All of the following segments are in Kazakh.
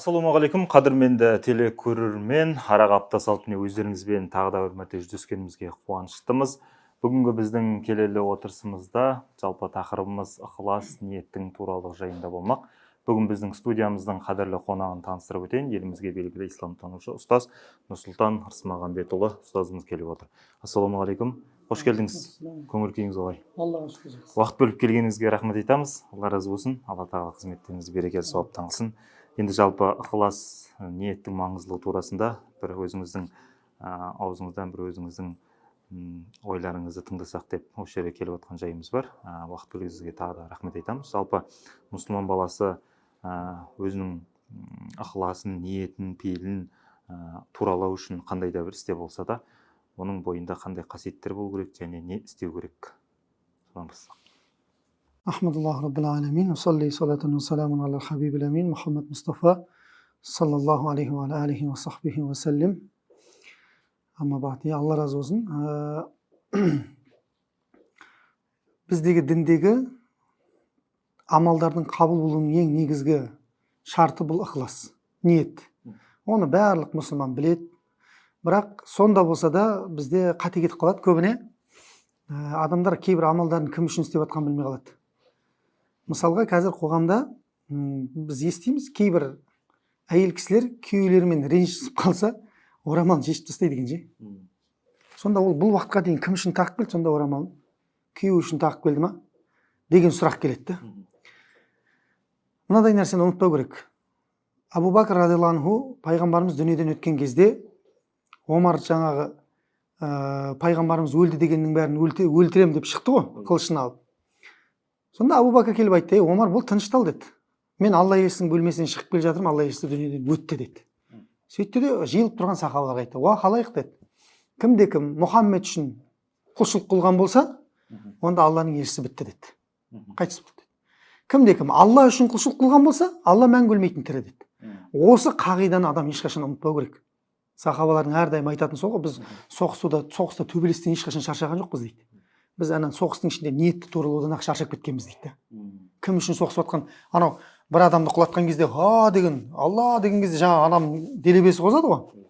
Ассалаумағалейкум, қадірменді телекөрермен! Араға апта салып, міне, өздеріңізбен тағы да бір мәрте жүздескенімізге қуаныштымыз. Бүгінгі біздің келелі отырысымызда жалпы тақырыбымыз ықылас, ниеттің туралы жайында болмақ. Бүгін біздің студиямыздың қадірлі қонағын таныстырып өтейін. Елімізге белгілі исламтанушы ұстаз Нұрсұлтан Рысмағамбетұлы ұстазымыз келіп отыр. Ассалаумағалейкум, қош келдіңіз! Көңіл күйіңіз қалай? Аллаға шүкір, жақсы. Уақыт бөліп келгеніңізге рахмет айтамыз, Алла разы болсын. Алла тағала қызметтеріңізді берекелі, сауаптан қылсын. Енді жалпы ықылас, ниеттің маңыздылығы турасында бір өзіңіздің аузыңыздан бір өзіңіздің ойларыңызды тыңдасақ деп осы жерге келіп отқан жайымыз бар. Уақыт бөлгеніңізге тағы да рахмет айтамыз. Жалпы мұсылман баласы өзінің ықыласын, ниетін, пейілін туралау үшін қандай да бір істе болса да, оның бойында қандай қасиеттер болу керек және не істеу керек? Содан бастасақ. Ахмадуллах раббил аламин, усалли салатан ва саламун аля хабибил амин Мухаммад Мустафа саллаллаху алейхи ва аля алихи ва сахбихи ва саллим. Амма бa'д. Иә, Алла разы болсын. Біздегі діндегі амалдардың қабыл болуының ең негізгі шарты — бұл ықылас, ниет. Оны барлық мұсылман біледі. Бірақ сонда болса да бізде қате кетіп қалады көбіне. Адамдар кейбір амалдарын кім үшін істеп жатқанын білмей қалады. Мысалға, қазір қоғамда біз естиміз, кейбір әйел кісілер күйеулерімен ренжісіп қалса, орамалын шешіп тастайды екен ше. Сонда ол бұл уақытқа дейін кім үшін тағып келді сонда орамалын? Күйеуі үшін тағып келді ма деген сұрақ келеді да. Мынадай нәрсені ұмытпау керек. Абу Бәкір радиаллаху анху, пайғамбарымыз дүниеден өткен кезде, Омар жаңағы пайғамбарымыз өлді дегеннің бәрін өлтіремін деп шықты ғой қылышын алып. Сонда Абу Бәкір келіп айтты: «Ей, Омар, бұл тыныштал, — деді. — Мен Алла елшісінің бөлмесінен шығып келе жатырмын, Алла елшісі дүниеден өтті», — деді. Сөйтті де, жиылып тұрған сахабаларға айтты: «Уа, халайық, — деді, — кімде кім Мұхаммед үшін құлшылық қылған болса, онда Алланың елшісі бітті, — деді, — қайтыс болды», — деді. «Кімде кім Алла үшін құлшылық қылған болса, Алла мәңгі өлмейтін тірі», — деді. Осы қағиданы адам ешқашан ұмытпау керек. Сахабалардың әрдайым айтатын сол ғой: «Біз соғыста төбелестен ешқашан шаршаған жоқпыз, — дейді. — Біз ана соғыстың ішінде ниетті туралаудан ақ шаршап кеткенбіз», — дейді да. Кім үшін соғысып жатқан? Анау бір адамды құлатқан кезде, «ха» деген, «Алла» деген кезде жаңағы адам делебесі қозады ғой,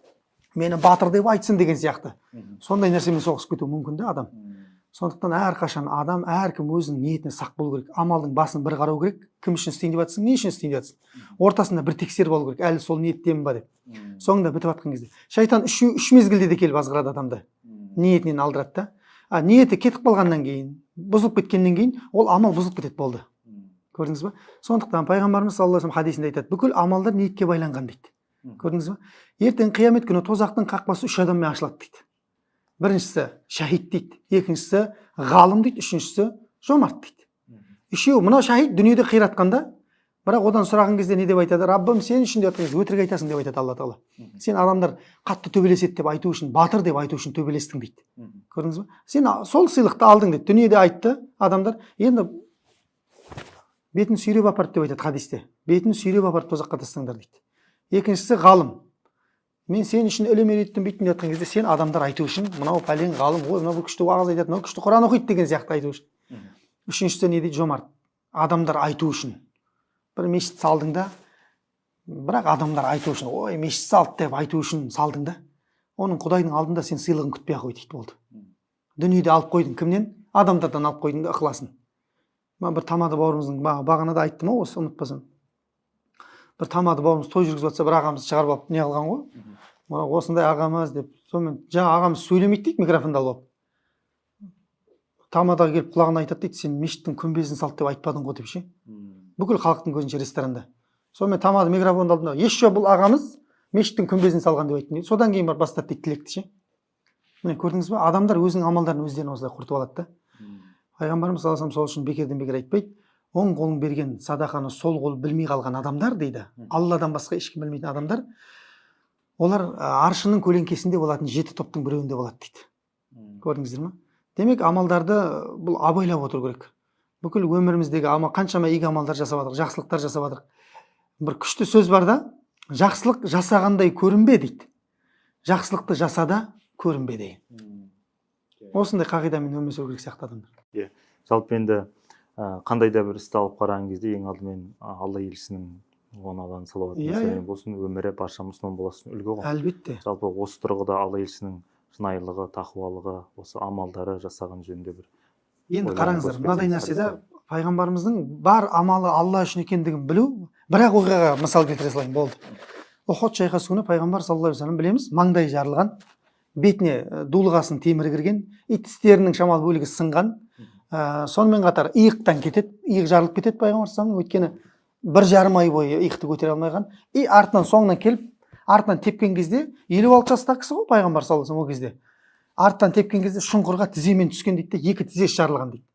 мені батыр деп айтсын деген сияқты. Сондай нәрсемен соғысып кетуі мүмкін да адам. Сондықтан әрқашан адам, әркім өзінің ниетіне сақ болу керек. Амалдың басын бір қарау керек: кім үшін істейін деп жатырсың, не үшін істейін деп жатырсың? Ортасында бір тексеріп алу керек, әлі сол ниеттемін ба деп. Соңында бітіп жатқан кезде шайтан үш мезгілде де келіп азғырады адамды, ниетінен алдырады да. А ниеті кетіп қалғаннан кейін, бұзылып кеткеннен кейін, ол амал бұзылып кетеді, болды. Көрдіңіз ба? Сондықтан пайғамбарымыз саллаллаху алейхи вассалам хадисінде айтады: «Бүкіл амалдар ниетке байланған», — дейді. Көрдіңіз ба? Ертең қиямет күні тозақтың қақпасы үш адаммен ашылады дейді. Біріншісі — шәһид дейді, екіншісі — ғалым дейді, үшіншісі — жомарт дейді. Үшеуі. Мынау шәһид дүниеде қиратқанда, бірақ одан сұраған кезде не деп айтады? «Раббым, сен үшін» деп айтқан кезде, «Өтірік айтасың», — деп айтады Алла тағала. «Сен адамдар қатты төбелеседі деп айту үшін, батыр деп айту үшін төбелестің», — дейді. Көрдіңіз ба? «Сен сол сыйлықты алдың», — дейді. Дүниеде айтты адамдар, енді бетін сүйреп апарды деп айтады хадисте. «Бетін сүйреп апарып тозаққа тастаңдар», — дейді. Екіншісі — ғалым. «Мен сен үшін ілім үйреттім, бүйттім» деп жатқан кезде, сен адамдар айту үшін, мынау пәлен ғалым ой, мынау күшті уағыз айтады, мынау күшті құран оқиды деген сияқты айту үшін. Үшіншісі не дейді? Жомарт. Адамдар айту үшін бір мешіт салдың да, бірақ адамдар айту үшін, «Ой, мешіт салды» деп айту үшін салдың да, оның Құдайдың алдында сен сыйлығын күтпей ақ қой дейді, болды. Дүниеде алып қойдың. Кімнен? Адамдардан алып қойдың да ықыласын. Мына бір тамада бауырымыздың, бағана да айттым ау осы, ұмытпасам, бір тамада бауырымыз той жүргізіп жатса, бір ағамыз шығарып алып не қылған ғой, мына осындай ағамыз деп. Сонымен жаңа ағамыз сөйлемейді дейді, микрофонды алып алып тамадаға келіп құлағына айтады дейді: «Сен мешіттің күмбезін салды деп айтпадың ғой», — деп ше, бүкіл халықтың көзінше ресторанда. Сонымен тамада микрофонды алды да: «Еще бұл ағамыз мешіттің күмбезін салған деп айттым», — дейді. Содан кейін барып бастады дейді тілекті ше. Міне, көрдіңіз ба, адамдар өзінің амалдарын өздеріне осылай құртып алады да. Пайғамбарымыз саллаллаху алейхи вассалам сол үшін бекерден бекер айтпайды: «Оң қолың берген садақаны сол қол білмей қалған адамдар, — дейді, — Алладан басқа ешкім білмейтін адамдар, олар аршының көлеңкесінде болатын жеті топтың біреуінде болады», — дейді. Көрдіңіздер ма? Демек, амалдарды бұл абайлап отыру керек. Бүкіл өміріміздегі амал, қаншама игі амалдар жасап жатырық, жақсылықтар жасап жатырық. Бір күшті сөз бар да: «Жақсылық жасағандай көрінбе, — дейді, — жақсылықты жаса да, көрінбе» деген. Осындай қағидамен өмір сүру керек сияқты адамдар. Жалпы енді қандай да бір істі алып қараған кезде, ең алдымен Алла елшісінің Оған Алланың салауаты Иә, мен иә. сәлемі болсын. Өмірі барша мұсылман баласының үлгі ғой. Әлбетте. Жалпы осы тұрғыда Алла елшісінің шынайылығы, тақуалығы, осы амалдары жасаған жөнінде бір Енді ойларын қараңыздар, қосып мынадай кетсеңіз нәрсе да, хадисте. пайғамбарымыздың бар амалы Алла үшін екендігін білу, бір-ақ оқиғаға мысал келтіре салайын, болды. Ухуд шайқасы күні пайғамбар саллаллаху алейхи вассалам, білеміз, маңдайы жарылған, бетіне дулығасының темірі кірген, и тістерінің шамалы бөлігі сынған. Сонымен қатар иықтан кетеді, иық жарылып кетеді пайғамбар саллаллаху, өйткені 1,5 ай бойы иықты көтере алмай қалған. И артынан, соңынан келіп, артынан тепкен кезде, 56 жастағы кісі ғой пайғамбар саллаллаху алейхи вассалам ол кезде, арттан тепкен кезде шұңқырға тіземен түскен дейді де, екі тізесі жарылған дейді.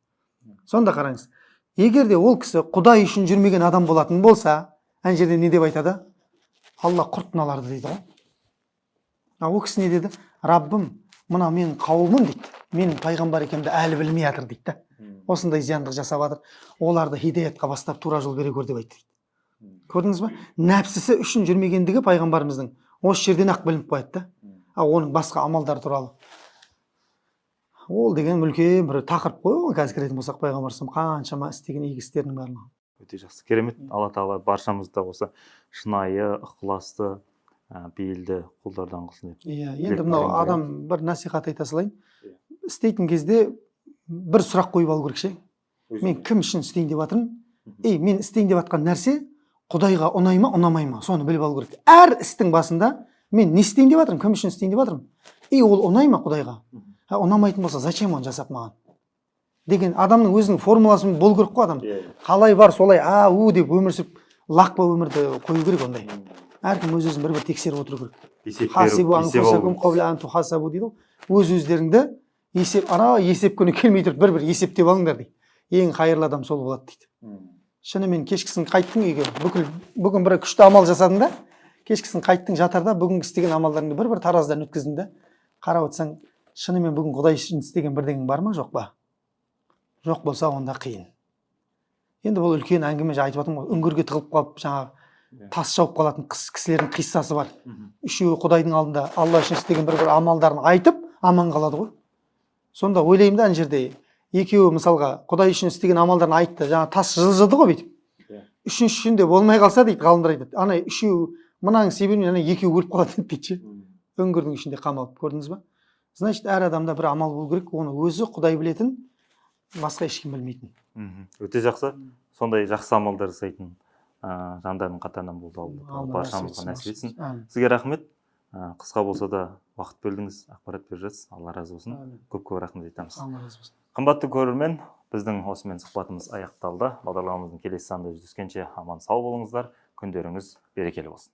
Сонда қараңыз, егер де ол кісі Құдай үшін жүрмеген адам болатын болса, ана жерде не деп айтады? Алла құрт мыналарды дейді ғой. А ол кісі не деді? Раббым, мына менің қауымым дейді, менің пайғамбар екенімді әлі білмей жатыр дейді да, осындай зияндық жасап жатыр, оларды хидаятқа бастап, тура жол бере көр деп айтты дейді. Көрдіңіз ба, нәпсісі үшін жүрмегендігі пайғамбарымыздың осы жерден ақ білініп қояды да. А оның басқа амалдары туралы ол деген үлкен бір тақырып қой. Оған қазір кіретін болсақ, пайғамбар қаншама істеген игі істерінің барлығы. Өте жақсы, керемет. Алла тағала баршамызды осы шынайы, ықыласты, бейілді құлдардан қылсын деп Иә, тілек енді мынау тілейміз, иә. адам, бір насихат айта салайын. Иә. Істейтін кезде бір сұрақ қойып алу керек ше: мен кім үшін істейін деп жатырмын? Ей, мен істейін деп жатқан нәрсе Құдайға ұнай ма, ұнамай ма, соны біліп алу керек. Әр істің басында мен не істейін деп жатырмын, кім үшін істейін деп жатырмын, и ол ұнай ма Құдайға? А ұнамайтын болса, зачем оны жасап маған деген адамның өзінің формуласы болу керек қой. Адам қалай бар, солай а у деп өмір сүріп, лақпа өмірді қою керек. Ондай әркім өз өзін бір бір тексеріп отыру керек. Есеп беру, Хасибу есеп алу анфусакум керек. қабла ан тухасабу дейді ғой. Өз өздеріңді есеп, ана есеп күні келмей тұрып, бір бір есептеп алыңдар дейді. Ең қайырлы адам сол болады дейді. Шынымен, кешкісін қайттың үйге, бүкіл бүгін бір күшті амал жасадың да, кешкісін қайттың, жатарда бүгінгі істеген амалдарыңды бір бір таразыдан өткіздің да, қарап отырсаң, шынымен бүгін Құдай үшін істеген бірдеңең бар ма, жоқ па? Жоқ болса, онда қиын. Енді бұл үлкен әңгіме, жаңа айтып жатырмын ғой, үңгірге тығылып қалып, жаңағы тас жауып қалатын кісілердің қиссасы бар. Үшеуі Құдайдың алдында Алла үшін істеген бір бір амалдарын айтып, аман қалады ғой. Сонда ойлаймын да, ана жерде екеуі, мысалға, Құдай үшін істеген амалдарын айтты, жаңа тас жылжыды ғой бүйтіп. Үшіншісінде болмай қалса дейді, ғалымдар айтады, ана үшеуі мынаның себебінен ана екеуі өліп қалатын еді дейді ше, үңгірдің ішінде қамалып. Көрдіңіз ба? Значит, әр адамда бір амал болу керек, оны өзі Құдай білетін, басқа ешкім білмейтін. Өте жақсы. Сондай жақсы амалдар жасайтын жандардың қатарынан болды. Алла тағала Алла баршамызға нәсіп нәсіп етсін. Әмин. Сізге рахмет. Қысқа болса да уақыт бөлдіңіз, ақпарат беріп жатсыз. Алла разы болсын. Әмин. Көп көп рахмет айтамыз. Алла разы болсын. Қымбатты көрермен, біздің осымен сұхбатымыз аяқталды. Бағдарламамыздың келесі санында жүздескенше аман сау болыңыздар. Күндеріңіз берекелі болсын.